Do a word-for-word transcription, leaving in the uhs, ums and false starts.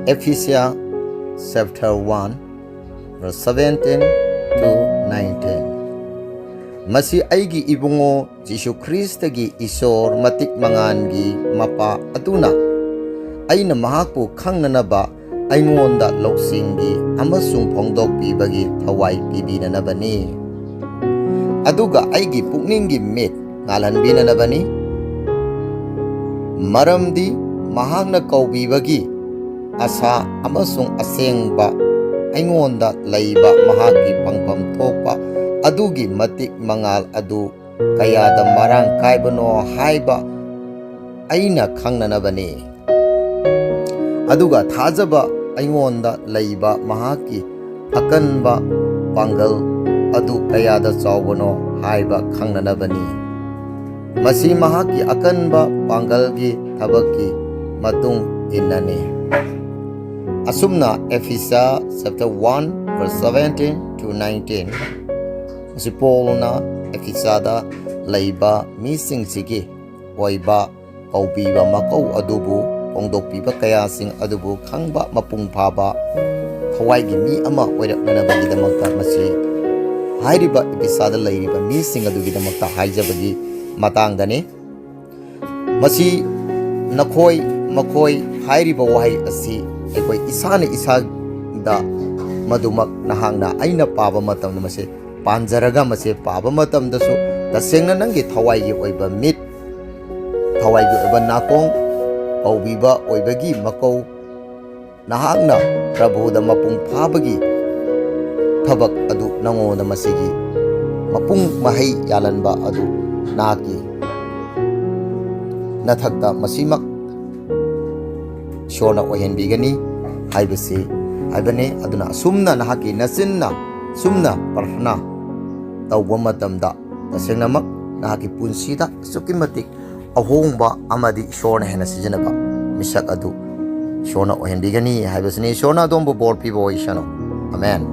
Ephesia chapter one, verse seventeen to nineteen. ꯃꯁꯤ ꯑꯩꯒꯤ ꯏꯕꯨꯡꯉꯣ ꯖꯤꯁꯨ ꯈ꯭ꯔꯤꯁꯇꯒꯤ ꯏꯁꯣꯔ ꯃꯇꯤꯛ ꯃꯉꯥꯜꯒꯤ ꯃꯄꯥ ꯑꯗꯨꯅ ꯑꯩꯅ ꯃꯍꯥꯛꯄꯨ ꯈꯪꯅꯅꯕ ꯑꯩꯉꯣꯟꯗ ꯂꯧꯁꯤꯡꯒꯤ ꯑꯃꯁꯨꯡ ꯐꯣꯡꯗꯣꯛꯄꯤꯕꯒꯤ ꯊꯋꯥꯏ ꯄꯤꯕꯤꯅꯅꯕꯅꯤ꯫ ꯑꯗꯨꯒ ꯑꯩꯒꯤ ꯄꯨꯛꯅꯤꯡꯒꯤ ꯃꯤꯠ ꯉꯥꯜꯍꯟꯕꯤꯅꯅꯕꯅꯤ꯫ ꯃꯔꯝꯗꯤ ꯃꯍꯥꯛꯅ ꯀꯧꯕꯤꯕꯒꯤ ꯑꯁꯥ ꯑꯃꯁꯨꯡ ꯑꯁꯦꯡꯕ ꯑꯩꯉꯣꯟꯗ ꯂꯩꯕ ꯃꯍꯥꯛꯀꯤ ꯐꯪꯐꯝ ꯊꯣꯛꯄ ꯑꯗꯨꯒꯤ ꯃꯇꯤꯛ ꯃꯉꯥꯜ ꯑꯗꯨ ꯀꯌꯥꯗ ꯃꯔꯥꯡ ꯀꯥꯏꯕꯅꯣ ꯍꯥꯏꯕ ꯑꯩꯅ ꯈꯪꯅꯅꯕꯅꯤ꯫ ꯑꯗꯨꯒ ꯊꯥꯖꯕ ꯑꯩꯉꯣꯟꯗ ꯂꯩꯕ ꯃꯍꯥꯛꯀꯤ ꯑꯀꯟꯕ ꯄꯥꯡꯒꯜ ꯑꯗꯨ ꯀꯌꯥꯗ ꯆꯥꯎꯕꯅꯣ ꯍꯥꯏꯕ ꯈꯪꯅꯅꯕꯅꯤ꯫ ꯃꯁꯤ ꯃꯍꯥꯛꯀꯤ ꯑꯀꯟꯕ ꯄꯥꯡꯒꯜꯒꯤ ꯊꯕꯛꯀꯤ ꯃꯇꯨꯡ ꯏꯟꯅꯅꯤ꯫ ꯑꯁꯨꯝꯅ Ephesia chapter one verse seventeen to nineteen, ꯃꯁꯤ ꯄꯣꯜꯅ ꯑꯦꯐꯤꯁꯥꯗ ꯂꯩꯕ ꯃꯤꯁꯤꯡꯁꯤꯒꯤ ꯑꯣꯏꯕ ꯀꯧꯕꯤꯕ ꯃꯀꯧ ꯑꯗꯨꯕꯨ ꯐꯣꯡꯗꯣꯛꯄꯤꯕ ꯀꯌꯥꯁꯤꯡ ꯑꯗꯨꯕꯨ ꯈꯪꯕ ꯃꯄꯨꯡ ꯐꯥꯕ ꯊꯋꯥꯏꯒꯤ ꯃꯤ ꯑꯃ ꯑꯣꯏꯔꯛꯅꯅꯕꯒꯤꯗꯃꯛꯇ ꯃꯁꯤ ꯍꯥꯏꯔꯤꯕ ꯑꯦꯐꯤꯁꯥꯗ ꯂꯩꯔꯤꯕ ꯃꯤꯁꯤꯡ ꯑꯗꯨꯒꯤꯗꯃꯛꯇ ꯍꯥꯏꯖꯕꯒꯤ ꯃꯇꯥꯡꯗꯅꯤ꯫ ꯃꯁꯤ ꯅꯈꯣꯏ, ꯃꯈꯣꯏ ꯍꯥꯏꯔꯤꯕ ꯋꯥꯍꯩ ꯑꯁꯤ ꯑꯩꯈꯣꯏ ꯏꯁꯥꯅ ꯏꯁꯥꯗ ꯃꯗꯨꯃꯛ ꯅꯍꯥꯛꯅ ꯑꯩꯅ ꯄꯥꯕ ꯃꯇꯝꯗ ꯃꯁꯤ ꯄꯥꯟꯖꯔꯒ ꯃꯁꯤ ꯄꯥꯕ ꯃꯇꯝꯗꯁꯨ ꯇꯁꯦꯡꯅ ꯅꯪꯒꯤ ꯊꯋꯥꯏꯒꯤ ꯑꯣꯏꯕ ꯃꯤꯠ, ꯊꯋꯥꯏꯒꯤ ꯑꯣꯏꯕ ꯅꯥꯀꯣꯡ ꯀꯧꯕꯤꯕ ꯑꯣꯏꯕꯒꯤ ꯃꯀꯧ ꯅꯍꯥꯛꯅ ꯄ꯭ꯔꯚꯨꯗ ꯃꯄꯨꯡ ꯐꯥꯕꯒꯤ ꯊꯕꯛ ꯑꯗꯨ ꯅꯉꯣꯟꯗ ꯃꯁꯤꯒꯤ ꯃꯄꯨꯡ ꯃꯍꯩ ꯌꯥꯜꯍꯟꯕ ꯑꯗꯨ ꯅꯍꯥꯛꯀꯤ ꯅꯊꯛꯇ ꯃꯁꯤꯃꯛ ꯏꯁꯣꯔꯅ ꯑꯣꯏꯍꯟꯕꯤꯒꯅꯤ ꯍꯥꯏꯕꯁꯤ ꯍꯥꯏꯕꯅꯤ꯫ ꯑꯗꯨꯅ ꯑꯁꯨꯝꯅ ꯅꯍꯥꯛꯀꯤ ꯅꯆꯤꯟꯅ ꯁꯨꯝꯅ ꯄ꯭ꯔꯊꯅꯥ ꯇꯧꯕ ꯃꯇꯝꯗ ꯇꯁꯦꯡꯅꯃꯛ ꯅꯍꯥꯛꯀꯤ ꯄꯨꯟꯁꯤꯗ ꯑꯁꯨꯛꯀꯤ ꯃꯇꯤꯛ ꯑꯍꯣꯡꯕ ꯑꯃꯗꯤ ꯏꯁꯣꯔꯅ ꯍꯦꯟꯅ ꯁꯤꯖꯤꯟꯅꯕ ꯃꯤꯁꯛ ꯑꯗꯨ ꯏꯁꯣꯔꯅ ꯑꯣꯏꯍꯟꯕꯤꯒꯅꯤ ꯍꯥꯏꯕꯁꯤꯅꯤ꯫ ꯏꯁꯣꯔꯅ ꯑꯗꯣꯝꯕꯨ ꯕꯣꯔ ꯄꯤꯕ ꯑꯣꯏꯁꯅꯨ꯫ ꯑꯃꯦꯟ꯫